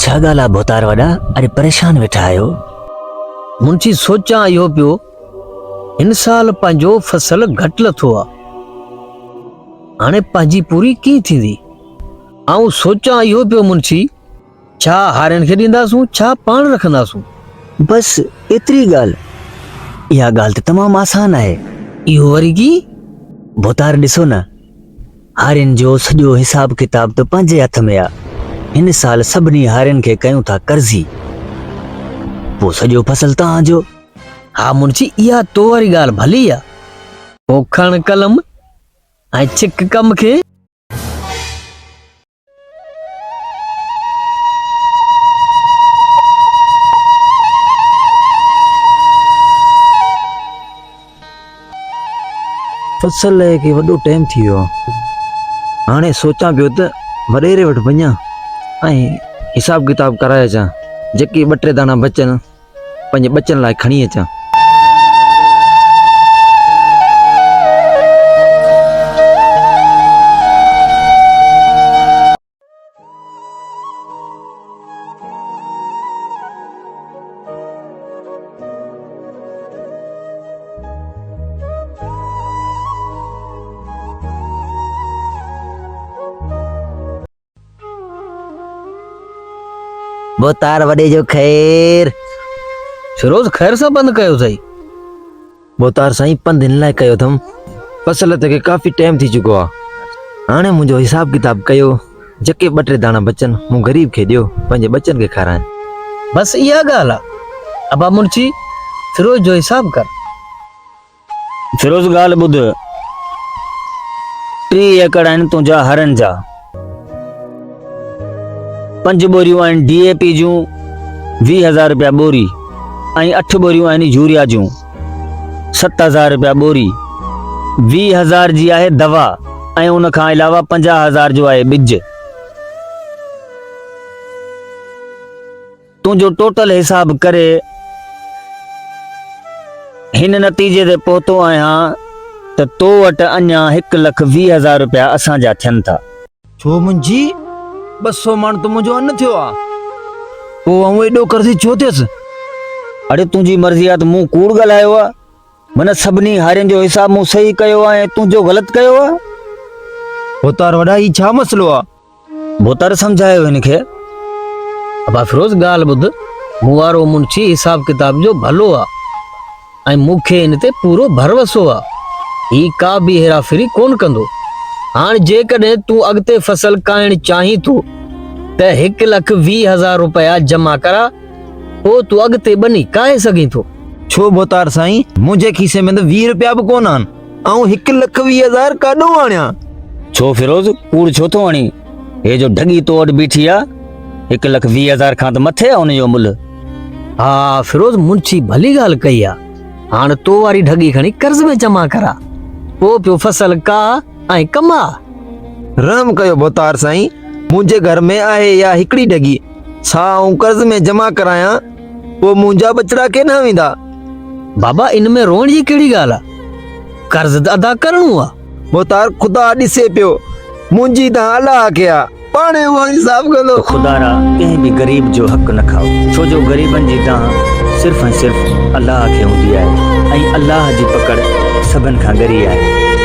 ڇا ڳالهه آ ڀوتار وڏا، اڄ پريشان ويٺا آهيو؟ منشي سوچان اهو پيو، هن سال پنهنجو فصل گهٽ لٿو آ، هاڻي پنهنجي پوري ڪيئن ٿيندي؟ آئون سوچان اهو پيو منشي، ڇا هارين کي ڏينداسون، ڇا پاڻ رکنداسون؟ بس ايتري ڳالهه؟ اها ڳالهه ته تمام آسان آهي. اهو وري ڪيئن؟ ڀوتار ڏسو نه، هارين جو سڄو حساب ڪتاب ته پنهنجي هٿ ۾ آ. هن سال سڀني هارين کي ڪيون ٿا قرضي. پوء سڄو فصل توهان جو. ها منشي اها تو واري ڳالهه ڀلي آ. پوکڻ قلم ۽ ڇڪ ڪم کي. فصل لهي کي وڏو ٽيم ٿي ويو آهي. هاڻي سوچان پيو ته وڏيري وٽ وڃان ۽ حساب ڪتاب ڪرائي اچان، جيڪي ٻه ٽي داڻا بچن پنهنجي ٻچن لاء کڻي اچان. ڀوتار وڏي جو خير. فيروز خير سان پنڌ ڪيو اٿئي. ڀوتار سائين پنڌ هن لاء ڪيو اٿم فصل تي کي ڪافي ٽيم ٿي چڪو آ هاڻي منهنجو حساب ڪتاب ڪيو جيڪي ٻه ٽي داڻا بچن مون غريب کي ڏيو پنهنجي ٻچن کي کارائين. بس اها ڳالهه آ ابا منشي فيروز جو حساب ڪر. فيروز ڳالهه ٻڌ 30 ايڪڙ آهن تنهنجا هرن جا پنج ٻوريون آهن ڊي اي پي جون 20000 روپيا ٻوري ۽ اٺ ٻوريون آهن يوريا جون 7000 روپيا ٻوري 20000 جي آهي دوا ۽ ان کان علاوه 50000 جو آهي ٻج تنهنجو ٽوٽل حساب ڪري هن نتيجي تي پهتو آهيان ته تو وٽ اڃا 1,20,000 رپيا اسان جا ٿين ٿا. ڇو منهنجي 200 مڻ ته منهنجو ان ٿيو آ، پوء آئون ايڏو قرضي ڇو ٿيس؟ اڙي تنهنجي مرضي آ ته مون ڪوڙ ڳالهايو آ، معنيٰ سڀني هارين جو حساب مون صحيح ڪيو آ ۽ تنهنجو غلط ڪيو آ؟ ڀوتار وڏا هي ڇا مسئلو آ؟ ڀوتار سمجهايو هن کي. ابا فيروز ڳالهه ٻڌ، مون وارو منشي حساب ڪتاب جو ڀلو آ ۽ مون کي هن تي پورو ڀروسو آ. هي ڪا به هيراڦيري ڪونه ڪندو. هاڻ جيڪڏهن تون اڳتي فصل ڪاهڻ چاهين ٿو ته 1,20,000 رپيا جمع ڪراء، پوء تون اڳتي ٻني ڪاهي سگهين ٿو. ڇو ڀوتار سائين، منهنجي کيسي ۾ ته 20 رپيا به ڪونه آهن. آئون 1,20,000 ڪاڏهون آڻيان؟ ڇو فيروز، ڪوڙ ڇو ٿو هڻين؟ هي جو ڍڳي تو وٽ بيٺي آ، 1,20,000 کان ته مٿي آ ان جو ملهه. ها فيروز منشي ڀلي ڳالهه ڪئي آ. هاڻ تو واري ڍڳي کڻي قرض ۾ جمع ڪراء، پوء پيو فصل ڪاهه ۽ ڪماء. رحم ڪيو ڀوتار سائين، منهنجي گهر ۾ آهي اها هڪڙي ڍڳي، سا آئون قرض ۾ جمع ڪرايان، پوء منهنجا ٻچڙا ڪيڏانهن ويندا؟ بابا ان ۾ روئڻ جي ڪهڙي ڳالهه آ، قرض ته ادا ڪرڻو آ. ڀوتار خدا ڏسي پيو، منهنجي دانهن الله کي آ، پاڻهي اهو انصاف ڪندو. ته خدارا ڪنهن به غريب جو حق نه کائو، ڇو جو غريبن جي دانهن صرف ۽ صرف الله کي هوندي آهي ۽ الله جي پڪڙ سڀن کان ڳري آهي.